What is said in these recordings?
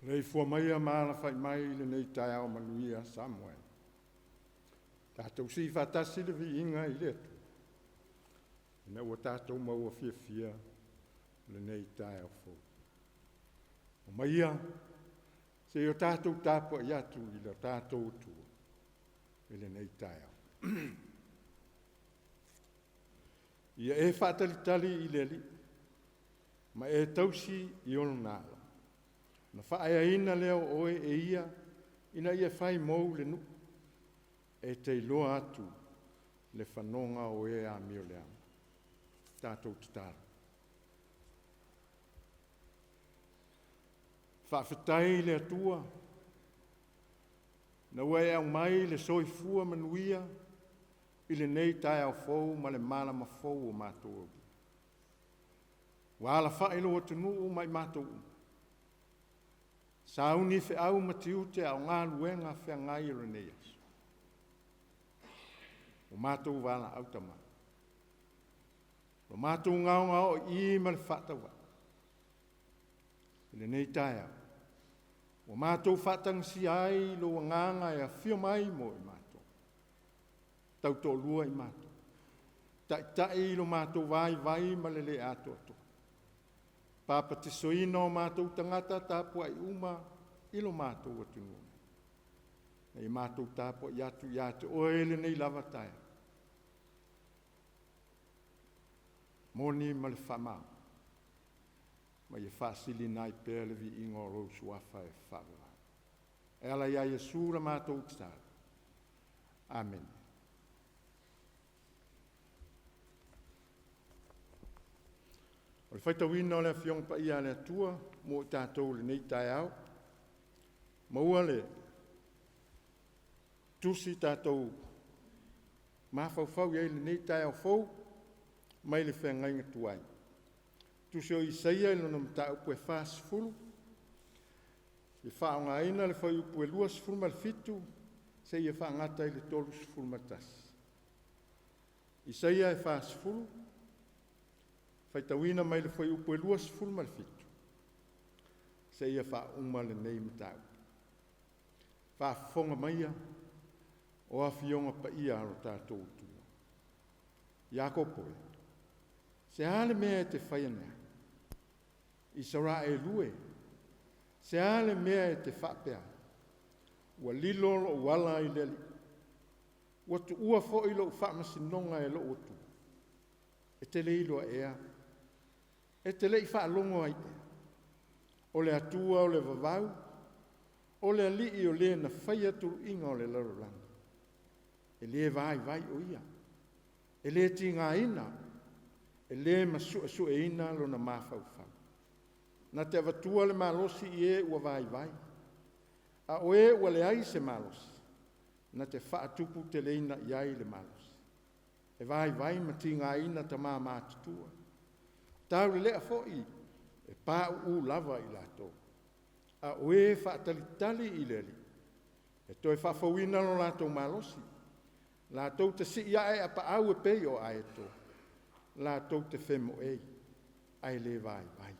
Maleifua maia ma alafai mai i lenei taeao manuia Samoa e. Tatou sii faatasi le viiga i le Atua, ina ua tatou maua fiafia lenei taeao fou. Omaia se i o tatou tapuai atu i lo tatou Atua i lenei taeao. Ia e faatalitali i le Alii ma e tausi i ona ala, ona faaeaina lea o oe e ia ina ia fai mou le nuu, e te iloa atu le fanoga o e amioleaga. Tatou tatalo. Faafetai i le Atua na ua e aumai le soifua manuia i lenei taeao fou ma le malama fou o matou aulia. Ua alafai lou atunuu ma i matou uma, sauni feau ma tiute a o galuega feagai o lenei aso. O matou valaau tama, o matou gaogaoii ma le faatauvaa. I lenei taeao, ua matou faatagisia ai lou agaga e afio mai mo i matou, tautoalua i matou, taitai i lo matou vaivai ma le le atoatoa, papatisoina o matou tagata tapuai uma i lo matou atunuu. Nei matou tapuai atu ia te oe lenei lava taeao, moni ma le faamaoni, ma ia faasilina ai pea le viiga o lou Suafa e faavavau. E ala ia Iesu la matou tatalo. Amene. O le faitauina o le Afioga Paia a le Atua mo i tatou i lenei taeao, maua le tusi tatou mafaufau i ai i lenei taeao fou mai le feagaiga tuai. Tusi o Isaia i lona mataupu e 40, e faaaogaina le fuaiupu e 27 seia faagata i le 31. Isaia e 40, faitauina mai le fuaiupu e 27 seia faauma lenei mataupu. Faafofoga maia o afioga paia a lo tatou Atua. Iakopo e, se a le mea e te fai ane ai? Isaraelu e, se a le mea e te faapea ai? Ua lilo lou ala i le Alii, ua tuua foi lou faamasinoga e lou Atua. E te le iloa ea, e te le i faalogo ai ea, o le Atua o le vavau, o le Alii o le na faia tuluiga o le lalolagi. E le vaivai o ia, e le tigaina, e le masuesueina lona mafaufau. Na te avatua le malosi i e ua vaivai, a o e ua leai se malosi, na te faatuputeleina i ai le malosi. E vaivai ma tigaina tama matutua, taulelea foi e pauu lava i latou. A o e faatalitali i le Alii, e toe faafouina lo latou malosi, latou te sii ae apaau e pei o aeto, latou te femoei ae le vaivai,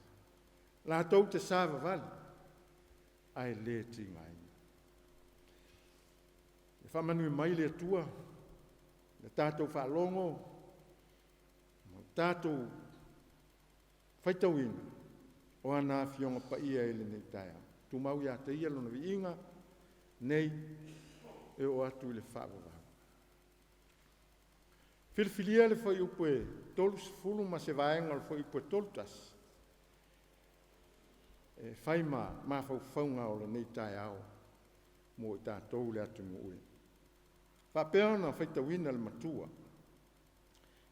latou te savavali ae le tigaina. E faamanuia mai le Atua le tatou faalogo ma tatou faitauina o ana afioga paia i lenei taeao. Tumau ia te ia lona viiga nei e oo atu i le faavavau. Filifilia le fuaiupu e 30 ma se vaega o le fuaiupu e 31 e fai ma mafaufauga o lenei taeao mo i tatou le atunuu e. Faapea ona faitauina le matua,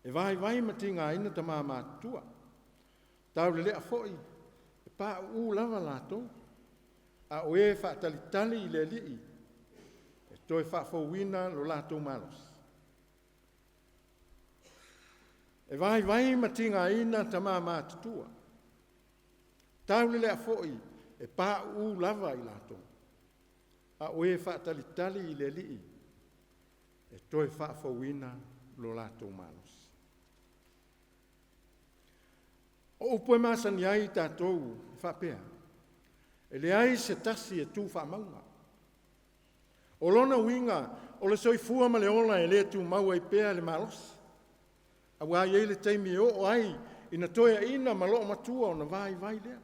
e vaivai ma tigaina tama matutua, taulelea foi e pauu lava latou, a o e faatalitali i le Alii e toe faafouina lo latou malosi. E vaivai ma tigaina tama matutua, taulelea foi e pauu lava i latou, a o e faatalitali i le Alii e toe faafouina lo latou malosi. O upu e masani ai i tatou e faapea, e leai se tasi e tu faamauga. O lona uiga, o le soifua ma le ola e le tumau ai pea le malosi, auā e i ai le taimi e oo ai ina toeaina ma loomatua ona vaivai lea.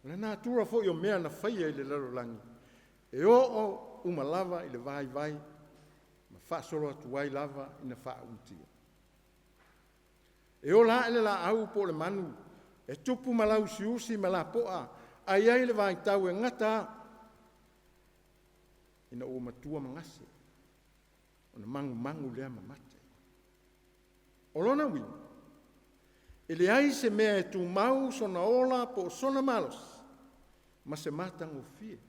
O le natura foi o mea na faia i le lalolagi, e oo uma lava i le vaivai ma faasolo atu ai lava ina faaumatia. E ola ae le laau po o le manu, e tupu malausiusi ma lapoa, ae i ai le vaitau e gata lava ina ua matua ma gase, ona magumagu lea ma mate. O lona uiga, e leai se mea e tumau sona ola po o sona malosi ma se matagofie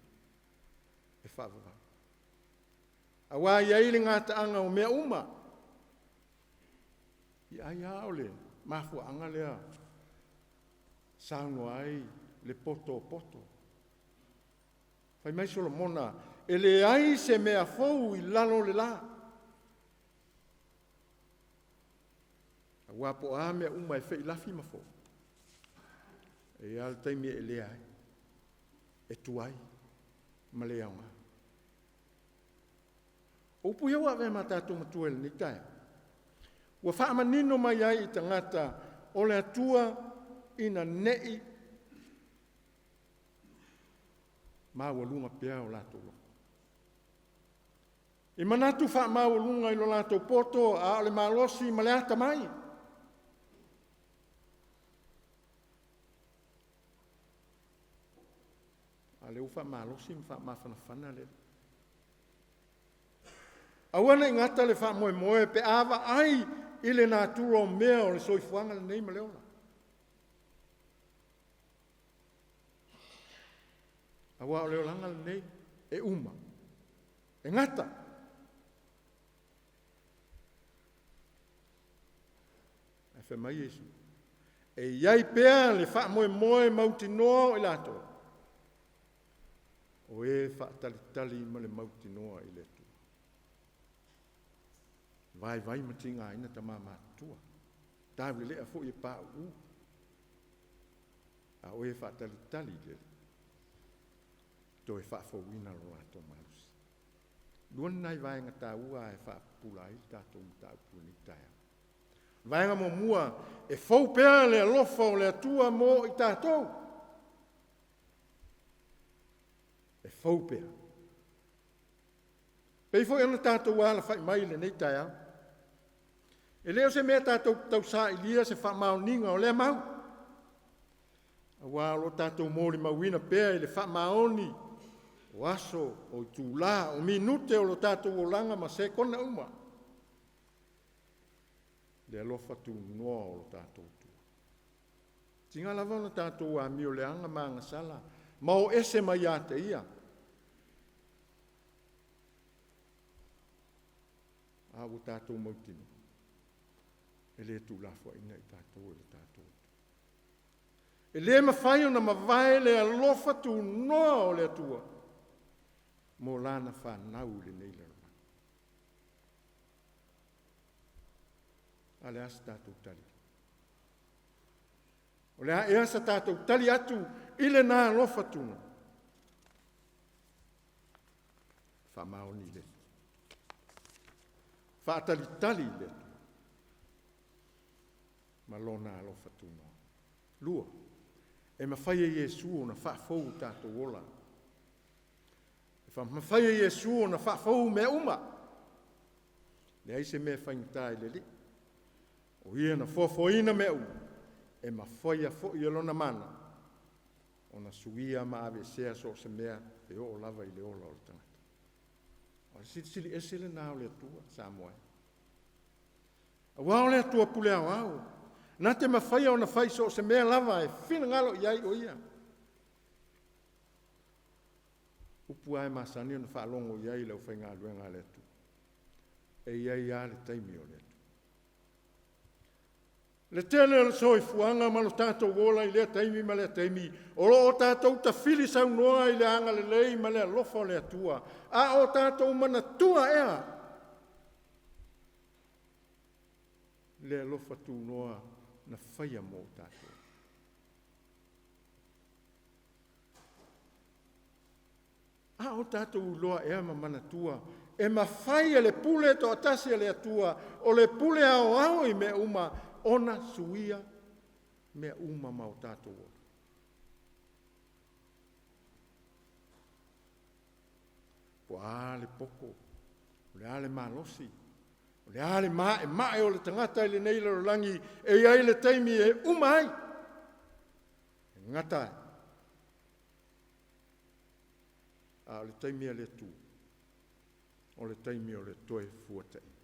e faavavau. Auā e i ai le gataaga o mea uma. Ia ai lava o le mafuaaga lea saunoa ai le poto o poto. Fai mai Solomona, e leai se mea fou i lalo o le la. Aua po o a mea uma e feilafi ma fou, e i ai lava le taimi e elea ai, e tuai ma le aoga. O upu ia ua avea ma tatou matua i lenei taeao, ua faamanino mai ai i tagata o le Atua ina nei maualuga pea o latou loto. I manatu faamaualuga i lo latou poto, a o le malosi ma le atamai. A o lea ua faamalosi ma faamafanafana le Alii. Aua ne i gata le faamoemoe pe a vaai i le natura o mea o le soifuaga lenei ma le ola. Aua o le olaga lenei e uma, e gata. Ae fai mai Iesu, e i ai pea le faamoemoe mautinoa o i latou, o e faatalitali ma le mautinoa i le Atua. Vaivai ma tigaina tama matutua, taulelea foi e pauu, a o e faatalitali i le Alii, toe faafouina lo latou malosi. Lua ni nai vaega taua e faapupula ai le tatou mataupu i lenei taeao. Vaega muamua, e fou pea le alofa o le Atua mo i tatou. E fou pea. Pei foi ona tatou alafai mai i lenei taeao. E le o se mea tatou te tausailia se faamaoniga o lea mau, aua o lo o tatou molimauina pea i le faamaoni o aso, o itulā, o minute o lo tatou olaga ma sekona uma, le alofa tunoa o lo tatou Atua. Tiga lava ona tatou amioleaga ma agasala ma o ese mai ia te Ia, a ua tatou mautinoa e le tuulafoaiina i tatou e le tatou Atua. E le mafai ona mavae le alofa tunoa o le Atua mo lana fanau i lenei lalolagi. A le a se tatou tali? O le a ea sa tatou tali atu i lena alofa tunoa? Faamaoni i le Atua. Faatalitali i le Atua ma lona alofa tunoa. Lua, e mafai e Iesu ona faafou o tatou ola. E mafai e Iesu ona faafou mea uma. Leai se mea faigata i le Alii. O ia na foafoaina mea uma, e mafaia foi e lona mana ona suia ma aveesea so o se mea e oo lava i le ola o le tagata. O le silisili ese lena o le Atua Samoa e. Aua o le Atua pule aoao, Na te mafaia ona fai so o se mea lava e finagalo i ai o ia. Upu lava e masani ona faalogo i ai le aufaigaluega a le Atua. E i ai lava le taimi o le Atua. Le tele o le soifuaga ma lo tatou ola i lea taimi ma lea taimi, o lo o tatou tafili saunoa i le agalelei ma le alofa o le Atua, a o tatou manatua ea le alofa tunoa na faia mo tatou. A o tatou iloa ea ma manatua e mafai e le pule toatasi a le Atua, o le pule aoao i mea uma, ona suia mea uma ma o tatou ola. Po o a le poto, o le a le malosi, o le a le maemae o le tagata i lenei lalolagi, e i ai le taimi e uma ai, e gata ai. A o le taimi a le Atua, o le taimi o le toe fuataiga.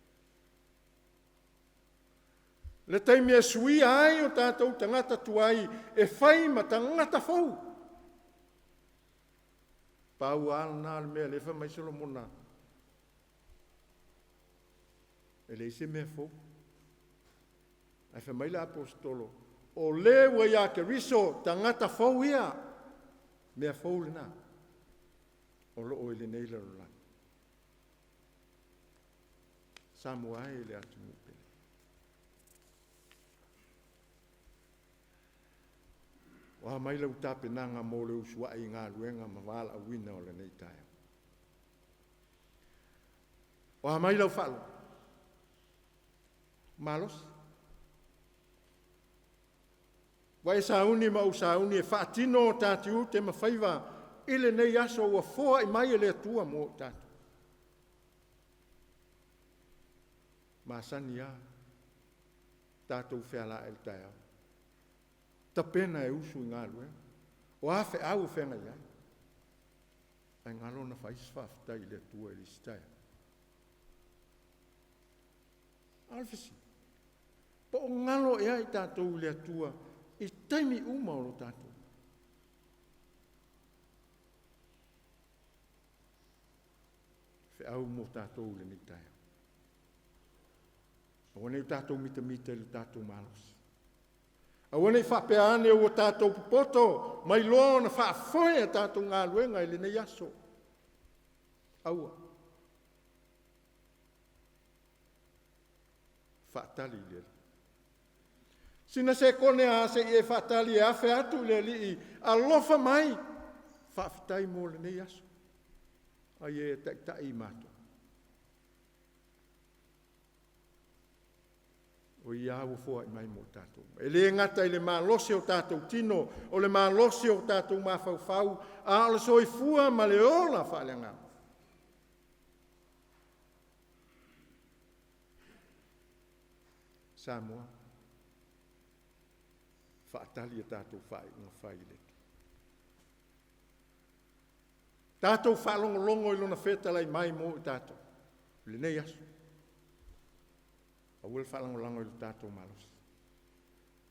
Le taimi e suia ai o tatou tagata tuai e fai ma tagata fou. Pau lava lena o le mea o lea e fai mai Solomona, e leai se mea fou. Ae fai mai le Aposetolo, o le ua ia Keriso tagata fou ia, mea fou lena, o loo i lenei lalolagi. Samoa e le atunuu pele. O a mai lau tapenaga mo le usuai i galuega ma valaauina o lenei taeao? O a mai lau faalogo? Malosi. Ua e sauni ma ou sauni e faatino o ta tiute ma faiva i lenei aso ua foai mai e le Atua mo i tatou. Masani lava tatou fealaai i le taeao, tapena e usu i galuega. O a feau e feagai ai? Ae galo na fai se faafetai i le Atua i le isi taeao. A o le fesili, po o galo ea i tatou i le Atua i taimi uma o lo tatou feau mo tatou i lenei taeao. Aua ne i tatou mitamita i lo tatou malosi. Aua ne i faapea ane ua tatou popoto mai loa ona faafoe a tatou galuega i lenei aso. Aua. Faatali i le Alii. Sina sekone a se i e faatali e afe atu i le Alii, alofa mai, faafetai mo lenei aso. Ai e taitai i matou. O ia ua foai mai mo tatou. E le gata i le malosi o tatou tino, o le malosi o tatou mafaufau, a o le soifua ma le ola faaleagaga. Samoa, faatali a tatou faaiuga fai i le Atua. Tatou faalogologo i Lona fetalai mai mo i tatou i lenei aso. Aua le faalagolago i lo tatou malosi.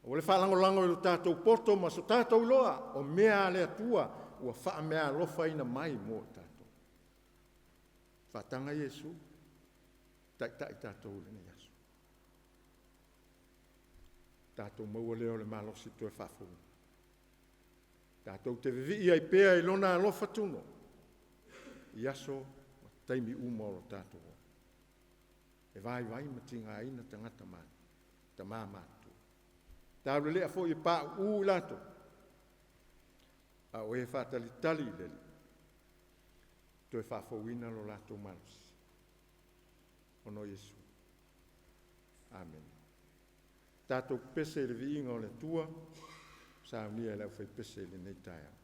Aua le faalagolago i lo tatou poto ma so tatou iloa, o mea a le Atua ua faameaalofaina mai mo i tatou. Faataga Iesu, taitai tatou i lenei aso. Tatou maua lea o le malosi toe faafouina. Tatou te vivii ai pea i Lona alofa tuno i aso ma taimi uma o lo tatou ola. E vaivai ma tigaina tagata ma tama matutua. Taulelea foi e pauu i latou, a o e faatalitali i le Alii, toe faafouina lo latou malosi. Ona o Iesu. Amene. Tatou pese i le viiga o le Atua, saunia e le aufaipese i lenei taeao.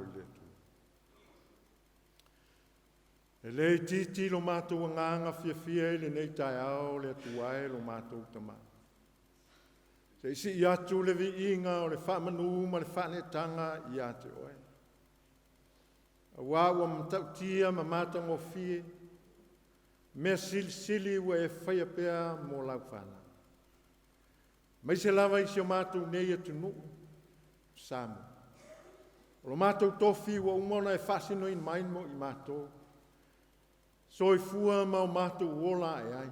tatalo i le Atua. E le itiiti lo matou agaga fiafia i lenei taeao le Atua e lo matou Tamā. Se i sii atu le viiga o le faamanu ma le faaneetaga ia te oe. Auā ua matautia ma matagofie mea silisili ua e faia pea mo lau fanau. Aemaise lava i si o matou nei atunuu, Samoa. O lo matou tofi ua uma ona e faasinoina mai mo i matou, soifua ma o matou ola ae ai,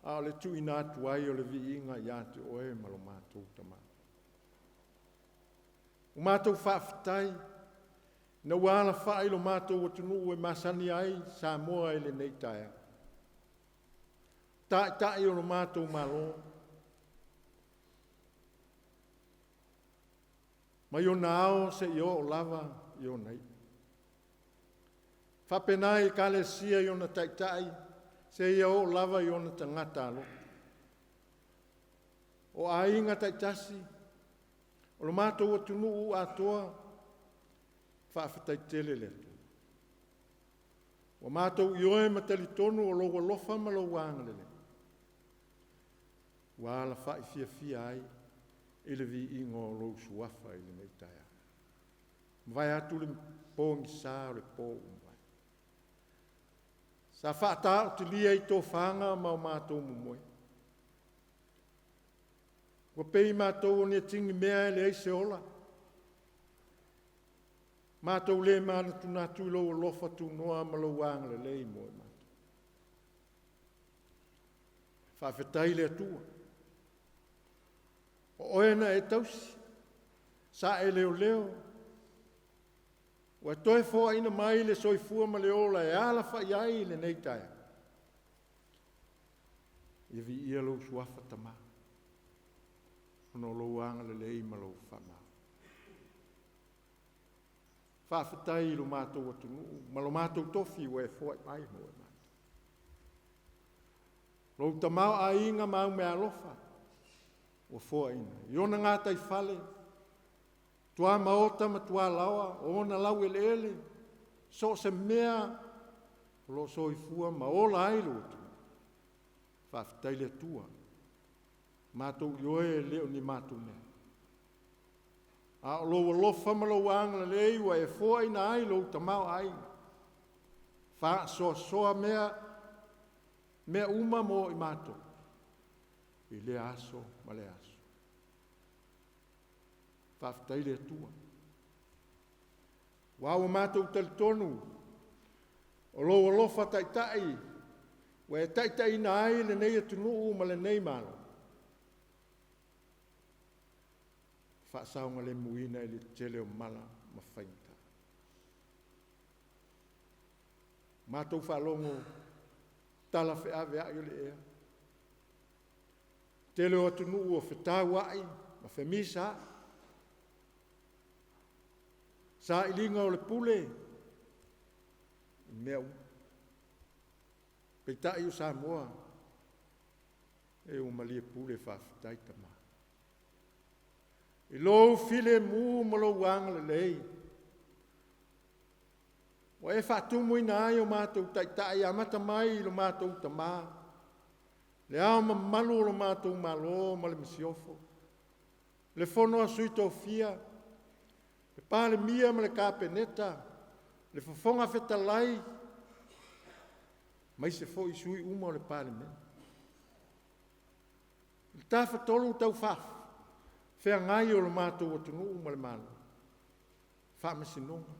a o le tuuina atu ai o le viiga ia te oe ma lo matou Tamā. Ua matou faafetai ina ua alafai lo matou atunuu e masani ai Samoa i lenei taeao. Taitai o lo matou Malo, mai ona ao seia oo lava i ona iu. Faapena i Ekalesia i ona taitai seia oo lava i ona tagata alofa. O aiga taitasi, o lo matou atunuu atoa, faafetai tele le Atua. Ua matou ioe ma talitonu o lou alofa ma lou agalelei, ua alafai fiafia ai i le viiga o lou suafa i lenei taeao. Mavae atu le pogisa o le po ua mavae. Sa faataotilia i tofaga ma o matou momoe. Ua pei matou o ni atigimea e leai se ola. Matou le manatunatu i lou alofa tunoa ma lou agalelei mo i matou. Faafetai i le Atua. O oe na e tausi, sa e leoleo, ua toe foaina mai le soifua ma le ola e alafai ai i lenei taeao. Ia viia lou suafa Tamā, ona o lou agalelei ma lou faamalo. Faafetai i lo matou atunuu ma lo matou tofi ua e foai mai mo i matou. Lou tamaoaiga ma au meaalofa ua foaina i ona gataifale, tuamaota ma tualaoa, o ona laueleele, so o se mea o lo o soifua ma ola ai lou atunuu. Faafetai le Atua, matou ioe e le o ni matou mea, a o lou alofa ma lou agalelei ua e foaina ai lou tamaoaiga, faasoasoa mea uma mo i matou i lea aso ma lea aso. Faafetai le Atua. Ua matou talitonu o lou alofa taitai ua e taitaiina ai lenei atunuu ma lenei Malo, faasaogalemuina i le tele o mala ma faigata. Matou faalogo tala feaveai o le ea, tele o atunuu o fetauai ma femisaai, sailiga o le pule i mea uma. Peitai o Samoa e ua malie pule, faafetai Tamā. I lou filemu ma lou agalelei, ua e faatumuina ai o matou taitai, amata mai i lo matou Tamā, le ao mamalu o lo matou Malo ma le Masiofo, le Fono a Sui Tofia, le Palemia ma le Kapeneta, le Fofoga Fetalai, aemaise foi sui uma o le Palemene. Le tafatolu tau faafeagai o lo matou atunuu ma le Malo, faamasinoga,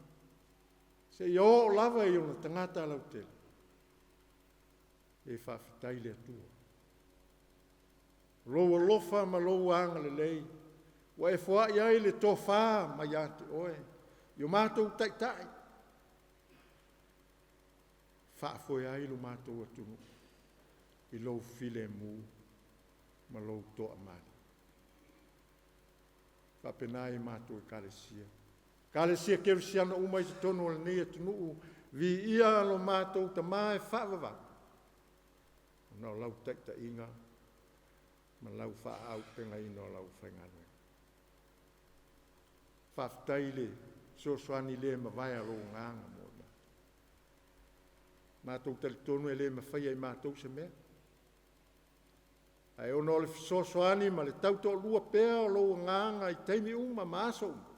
seia oo lava i ona tagata lautele, e faafetai le Atua. Lou alofa ma lou agalelei ua e foai ai le tofa mai ia te oe i o matou taitai, faafoe ai lo matou atunuu i lou filemu ma lou toamali. Faapena i matou Ekalesia. Ekalesia Kerisiano uma i totonu o lenei atunuu, viia lo matou Tamā e faavavau, ona o lau taitaiga ma lau faaaupegaina o lau faigaluega. Faafetai i le fesoasoani le mavae a lou Agaga mo i matou. Matou talitonu e le mafaia e matou se mea, ae ona o le fesoasoani ma le tautoalua pea o lou Agaga i taimi uma ma aso uma,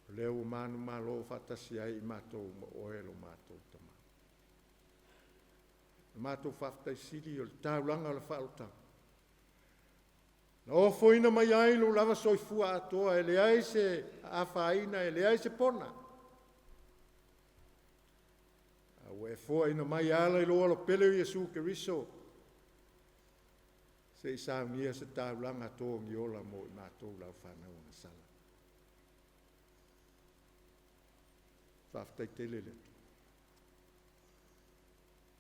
o lea ua manumalo faatasi ai i matou ma oe lo matou Tama. O le matou faafetai sili o le taulaga o le faaolataga, na ofoina mai ai lou lava soifua atoa, e leai se afaina, e leai se pona, a ua e foaina mai e ala i lou alopele o Iesu Keriso, se i saunia se taulaga togiola mo i matou lau fanau agasala. Faafetai tele le Atua.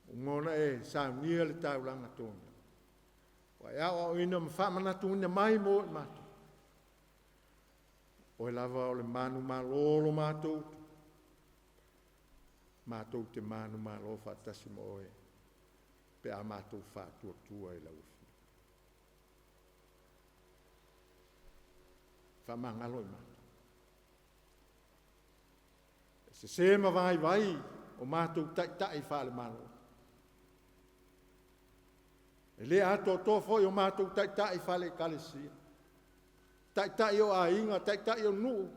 Ua uma ona e saunia le taulaga togiola, ua e aoaoina ma faamanatuina mai mo i matou, Oe lava o le manumalo o lo matou, matou te manumalo faatasi ma oe pe a matou faatuatua i lau Afio. Faamagalo i matou. E sese ma vaivai o matou taitai faale-Malo. E le atoatoa foi o matou taitai faale-Ekalesia, taitai o aiga, taitai o nuu,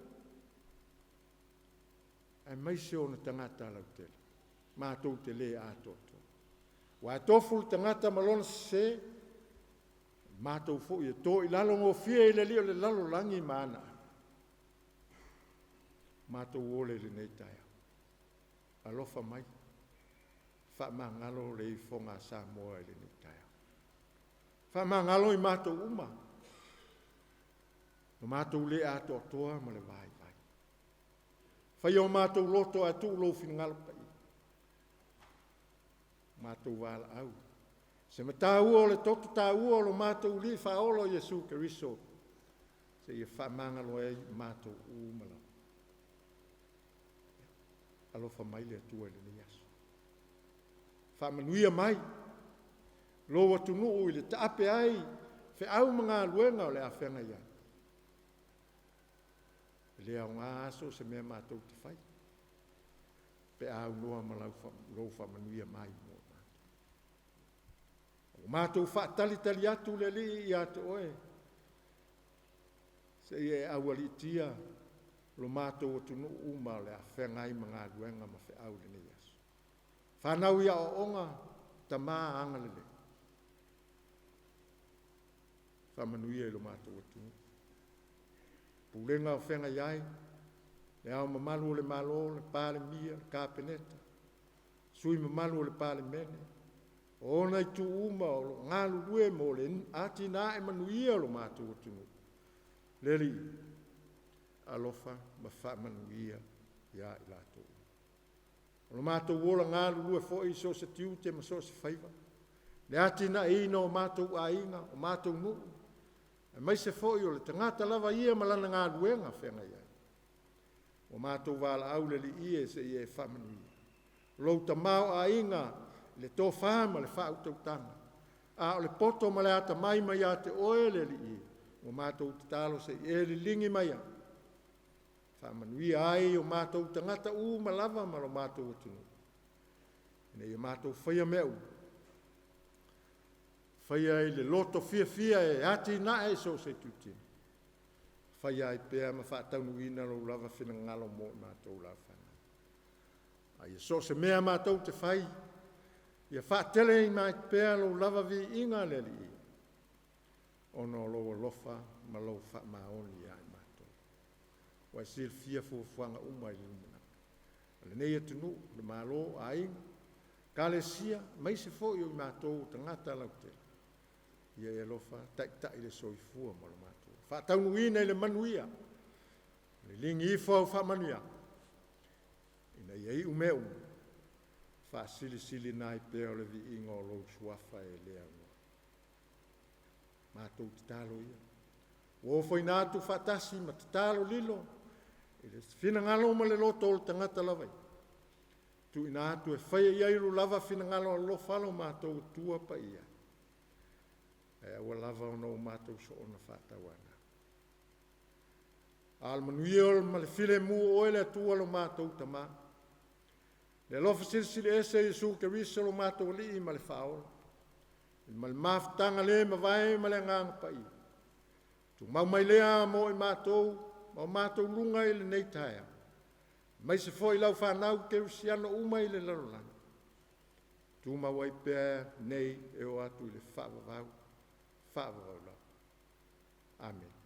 aemaise ona tagata lautele, matou te le atoatoa. Ua e tofu le tagata ma lona sese, matou foi e to i lalo gofie i le alii o le lalolagi ma ana alo. Matou ole i lenei taeao. Alofa mai, faamagalo le ifoga a Samoa i lenei taeao. Faamagalo i matou uma, o matou le atoatoa ma le vaivai. Faia o matou loto ae tuu lou finagalo paia. Matou valaau, se mataua o le toto taua o lo matou Alii Faaola o Iesu Keriso, seia faamagalo ai matou uma lava. Alofa mai le Atua i lenei aso. Faamanuia mai lou atunuu i le taape ai feau ma galuega o le a feagai ai. E le aoga so o se mea matou te fai, pe a aunoa ma lou faamanuia mai mo i matou. Ua matou faatalitali atu le Alii ia te oe, seia e aualiitia lo matou atunuu uma o le a feagai ma galuega ma feau i lenei aso. Fanau i aoaoga, tama agalelei. Faamanuia i lo matou atunuu. Pulega o feagai ai, le Ao Mamalu o le Malo, le Palemia, le Kapeneta, sui usufono mamalu o le Palemene, o ona itu uma o lo o galulue mo le atinae manuia o lo matou atunuu. Le Alii, alofa ma faamanuia ia i latou. O lo matou ola galulue foi i so o se tiute ma so o se faiva, le atinaeina o matou aiga, o matou nuu, aemaise foi o le tagata lava ia ma lana galuega feagai ai. Ua matou valaau le Alii e se i e faamanuia lou tamaoaiga i le tofa ma le faautautaga, a o le poto ma le atamai mai ia te oe le Alii, ua matou tatalo se i e liligi mai ai, faamanuia ai o matou tagata uma lava ma lo matou atunuu, ina ia matou faia mea uma, faia i le loto fiafia e atinae i so o se itutino, faia ai pea ma faataunuuina lou lava finagalo mo i matou laufanau. A ia so o se mea matou te fai, ia faateleina ai pea lou lava viiga le Alii, ona o lou alofa ma lou faamaoni ia i matou. Ua e silafia fuafuaga uma i le lumanai, o lenei atunuu, le Malo, aiga, Ekalesia, aemaise foi o i matou o tagata lautele. Ia e alofa taitai le soifua ma lo matou faataunuuina i le manuia, liligi ifo au faamanuiaga, ina ia iu mea uma, faasilisiliina ai pea o le viiga o lou suafa e le aunoa. Matou tatalo ia, ua ofoina atu faatasi ma tatalo lilo i le finagalo ma le loto o le tagata lava ia, tuuina atu e faia i ai lo lava finagalo alofa lo matou Atua paia, ae aua lava ona o matou soona faatauanau. A o le manuia ma le filemu o oe le Atua lo matou Tamā, le alofa silisili ese o Iesu Keriso lo matou Alii ma le Faaola, ma le mafutaga le mavae ma le Agaga Paia, tumau mai lea mo i matou ma o matou luga i lenei taeao, aemaise foi lau fanau kerisiano uma i le lalolagi, tumau ai pea nei e oo atu i le faavavau, faavavau lava. Amene.